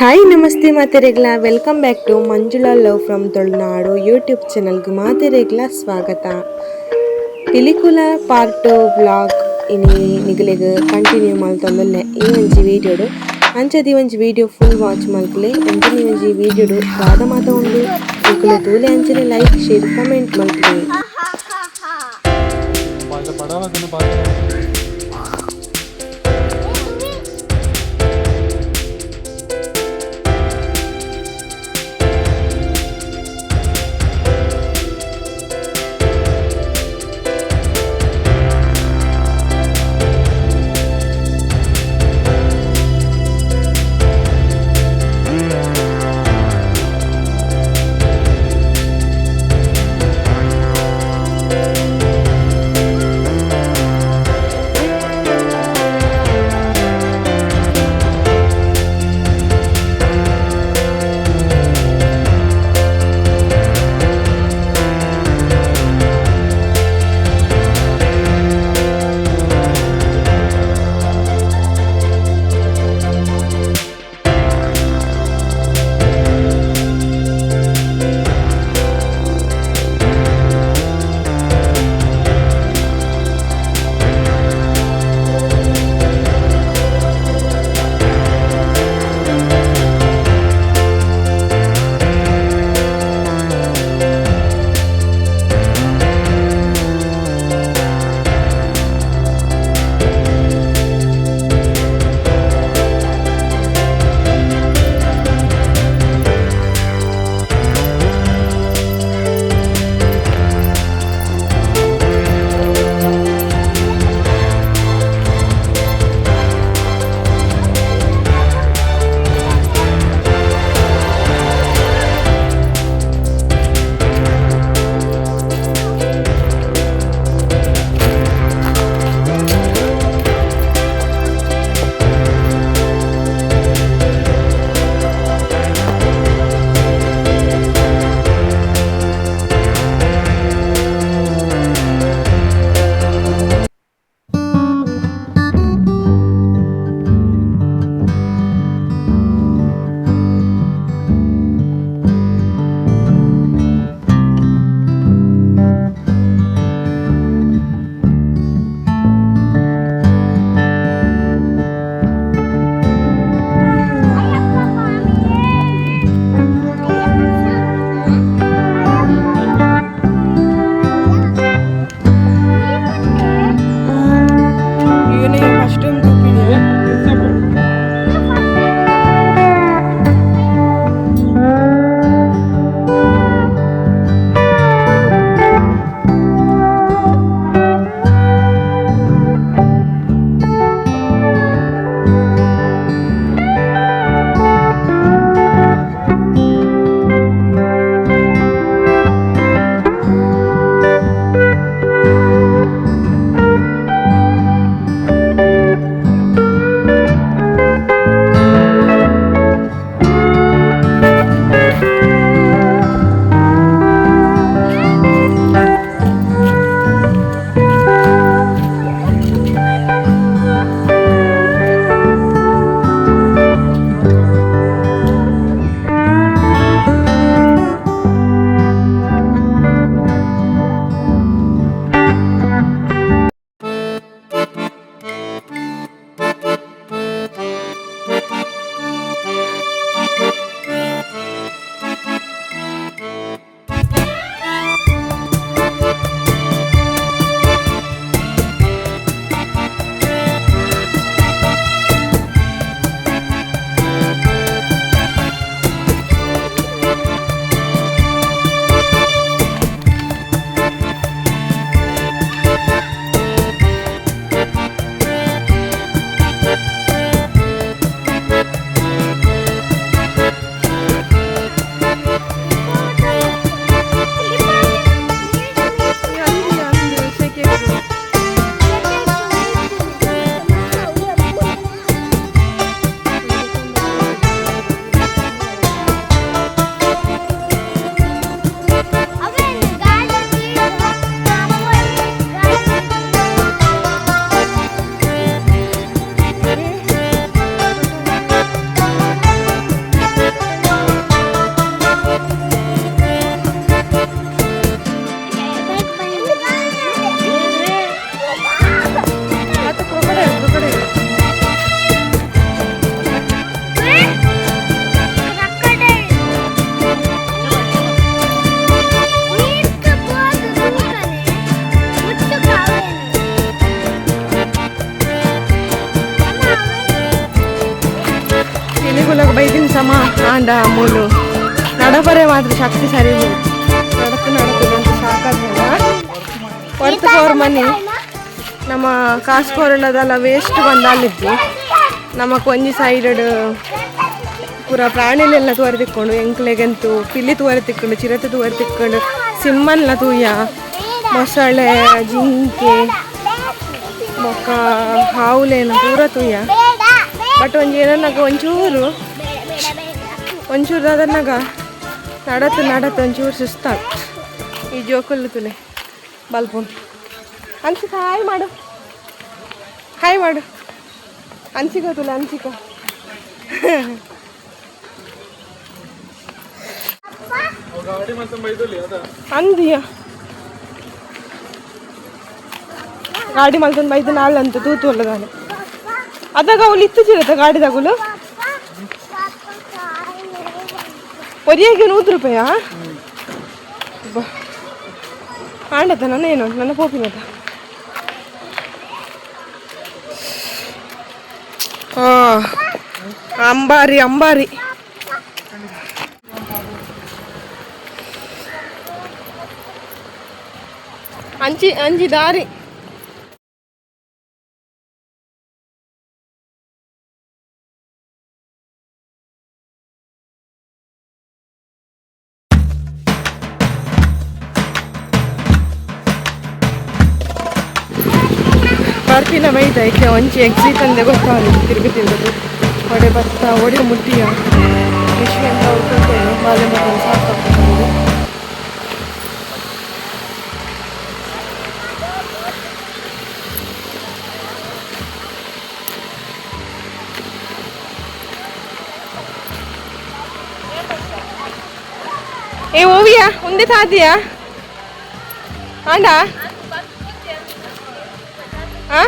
Hi ನಮಸ್ತೆ ಮಾತೆರೆಗ್ಲ, welcome back to Manjula love from Tulunadu YouTube ಚಾನಲ್ಗೆ ಮಾತೆರೆಗ್ಲ ಸ್ವಾಗತ. ಪಿಲಿಕುಲ ಪಾರ್ಟ್ ವ್ಲಾಗ್ ಇನಿ ನಿಗಲೆಗ್ ಕಂಟಿನ್ಯೂ ಮಲ್ತೊಂದುಲ್ಲೆ ಈ ಒಂಜಿ ವೀಡಿಯೋಡು. ಅಂಚದ ಈ ಒಂಜಿ ವೀಡಿಯೋ ಫುಲ್ ವಾಚ್ ಮಲ್ಪುಲೆ. ಅಂಚನೆ ಈ ಒಂಜಿ ವೀಡಿಯೋಡು ದಾದ ಮಾತ ಉಂಡು ನಿಕುಲು ತೂಲೆ. ಅಂಚನೆ ಲೈಕ್, ಶೇರ್, ಕಮೆಂಟ್ ಮಲ್ಪುಲೆ. ಪಡವಾಗನ ಪಾತ್ರ. ಪಿಲಿಕುಲಗ ಬೈದಿನ ಸಮ ಆಂಡ ಮೂಲು ನಡಬರೆ ಮಾತ್ರ ಶಕ್ತಿ ಸರಿ ನಡತು ನಡತು ಅಂತ ಸಾಕಾಗಲ್ಲ. Worth for money. ನಮ್ಮ ಕಾಸು ಕೊರಳದಲ್ಲ ವೇಸ್ಟ್ ಬಂದ ಅಲ್ಲಿದ್ದು ನಮಕ್ ಒಂಜಿ ಸೈಡ್ ಪೂರ ಪ್ರಾಣಿಲೆಲ್ಲ ತೂವರೆ ತಿಕ್ಕೊಂಡು, ಎಂಕ್ಲೆಗಂತೂ ಪಿಲಿ ತೂವರೆ ತಿಕ್ಕೊಂಡು, ಚಿರತೆ ತೂವರೆ ತಿಕ್ಕೊಂಡು, ಸಿಂಹನ್ಲ ತೂಯ, ಮೊಸಳೆ, ಜಿಂಕೆ, ಬೊಕ್ಕ ಹಾವುಲೇನ ಪೂರ ತೂಯ. ಬಟ್ ಒಂಜಿ ಏನನ್ನಾಗ ಒಂಚೂರು ಒಂಚೂರು ಅದನ್ನಾಗ ನಡತು ನಡತು ಒಂಚೂರು ಸುಸ್ತಾತ್. ಈ ಜೋಕುಲ್ಲು ತುಲೆ ಬಲ್ಪುನ್. ಅನ್ಸಿಕ ಹಾಯ್ ಮಾಡು, ಹಾಯ್ ಮಾಡು. ಅನ್ಸಿಕ ತುಲೆ ಅನ್ಸಿಕ. ಗಾಡಿ ಮತ್ತೆ ಬೈದಲ್ಲಿ ಅದ. ಅಂದಿಯ ಗಾಡಿ ಮಲ್ತೊಂದು ಬೈದು ನಾಳಂತ ತೂತು ಅಲ್ಲದಾನೆ. ಅದಾಗ ಅವಳು ಇತ್ತುಚಿರತ್ತ ಗಾಡಿ ತಗುಲು ಒರಿಯಾಗೆ 100 ರೂಪಾಯಾ ಬಾ ಆಂಡತ ನನ್ನ ಏನು ನನ್ನ ಪೋಪಿನದ. ಹಾ ಅಂಬಾರಿ ಅಂಬಾರಿ. ಅಂಚಿ ಅಂಜಿ ದಾರಿ. ಬರ್ಪಿನ ಬೈದ ಐತೆ ಒಂಚಿ ಎಕ್ಸಿಟ್ ಅಂದೆ ಗೊತ್ತಾಗಲ್ಲ. ತಿರುಗಿ ತಿರುಗುದು ಒಡೆ ಬರ್ತಾ ಒಡೆ ಮುಟ್ಟಿಯ ವಿಷಯ ಅಂತ ಉಳ್ಕೊತೇನೆ. ಬಾಳೆ ಮಗನ ಸಾಕಾಗ್ತದೆ. ಏ ಓವಿಯ ಒಂದೇ ತಾದಿಯಾ ಆಂಡ ಆ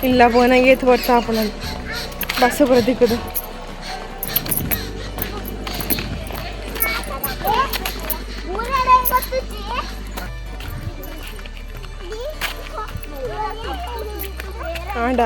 ಇಲ್ಲ ಬೋನಾಗೆ ಏತ್ ವರ್ಷ ಆಪುಂಡು ಬಸ್ಸು ಪೂರ ತಿಕ್ಕುದು. ಆಂಡ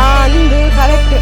ಆ ಅಂದು correct.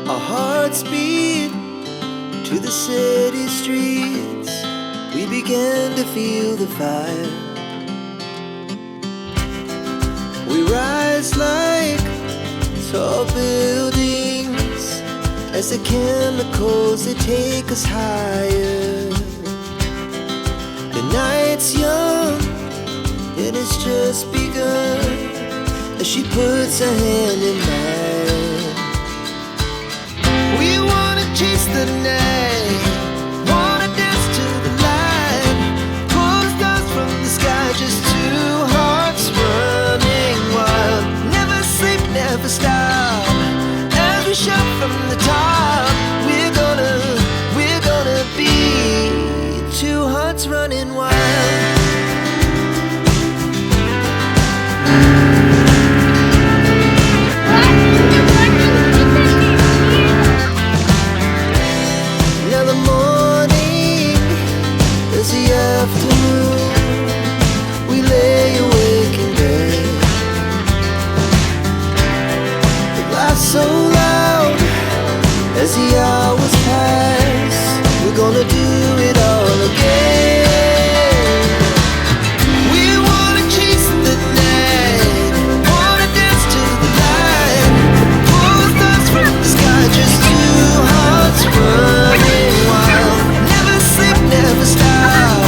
Our hearts beat to the city streets. We began to feel the fire. We rise like tall buildings as the chemicals they take us higher. The night's young and it's just begun as she puts her hand in mine. We wanna chase the night, wanna dance to the light, pull the stars from the sky, just two hearts running wild. Never sleep, never stop. As we shout from the top, we're gonna be two hearts running wild. Now the morning is the afternoon. We lay awake in bed. The laughs so loud as the hours pass. We're gonna do it all again. We wanna chase the night, wanna dance to the light. Pull the stars from the sky, just two hearts running wild. Never sleep, never stop.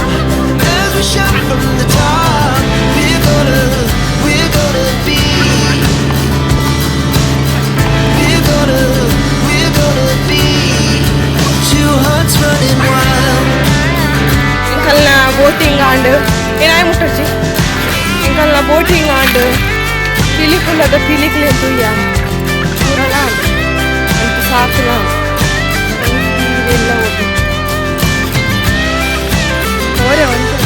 As we shout from the top, we're gonna be. We're gonna be two hearts running wild. ಎಂಕಲ್ನ boating and ಏನಾಯ್ ಮುಟ್ಟೊಚ್ಚಿ ಎಂಕಲ್ನ boating and ಪಿಲಿಕುಲದ ಪಿಲಿಕುಲೆ ತೂಯ ಪೂರಲ and ಅಂಚ ಸಾಕುಲ ಎಲ್ಲ ಹೋಗಿ ಓರೆ ಒಂತೆ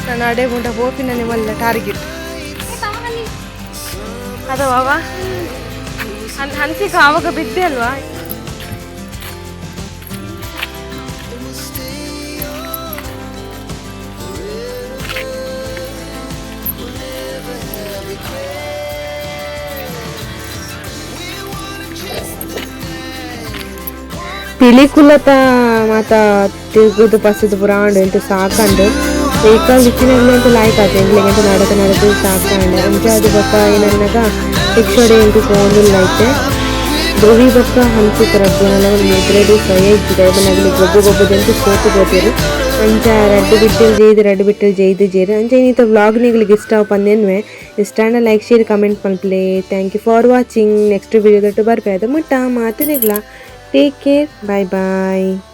ನಾನು ಅಡೆ ಗುಂಡ ಪೋಪಿನ ಮಲ್ಲ ಟಾರ್ಗೆಟ್ ಅದವಾ ಹನ್ಸಿಗೆ ಆವಾಗ ಬಿದ್ದೆ ಅಲ್ವಾ. We'll stay on forever. We'll never have regrets. We wanna chase the night. ಪಿಲಿಕುಲತ ಮಾತ ತಿರುಗುದು ಬಸ್ಸದು ಪೂರ ಆಂಡ್ ಎಂತ ಸಾಕಂಡು ವೆಹಿಕಲ್ ಇತ್ತಿನಲ್ಲಿ ಅಂತ ಲಾಯ್ಕ್ ಆತ ಎಂಕ್ಲೆಗ್ ಎಂತ ನಡಕ ನಡದು ಸಾಕಂಡು. ಅಂಚ ಅದು ಬೊಕ್ಕ ಏನನ್ನಗ ರಿಕ್ಷಾಡ್ ಎಂಕ್ ಪೋವೊಂದುಲ್ಲ ಇತ್ತೆ. ಧ್ರುವಿ ಬೊಕ್ಕ ಹನ್ಸಿಕ ರಡ್ಡ್ ಜನಲ ನಿದ್ರೆಡ್ ಸೊಯ ಇಜ್ಜಿ ದಾಯೆ ಗೊಬ್ಬು ಗೊಬ್ಬುದಂತ ಸೋತು ಪೋಪೆರ್. ಅಂಚ ರಡ್ಡ್ ಬಿಟ್ಟಲ್ ಜೈದ್ ರಡ್ಡ್ ಬಿಟ್ಟಲ್ ಜೈದ್ ಜೇರ್. ಅಂಚ ಇನಿತ ವ್ಲಾಗ್ ನಿಗಲಿಗೆ ಇಷ್ಟ ಪಂದೇನ್ವೆ ಇಷ್ಟ ಆಂಡ ಲೈಕ್ ಶೇರ್ ಕಮೆಂಟ್ ಮಲ್ಪುಲೆ. Thank you for watching. Next video ದೊಟ್ಟು ಬರ್ಪೆ ಅದು ಮುಟ್ಟ ಮಾತು ನಿಗ್ಲ. Take care, bye bye.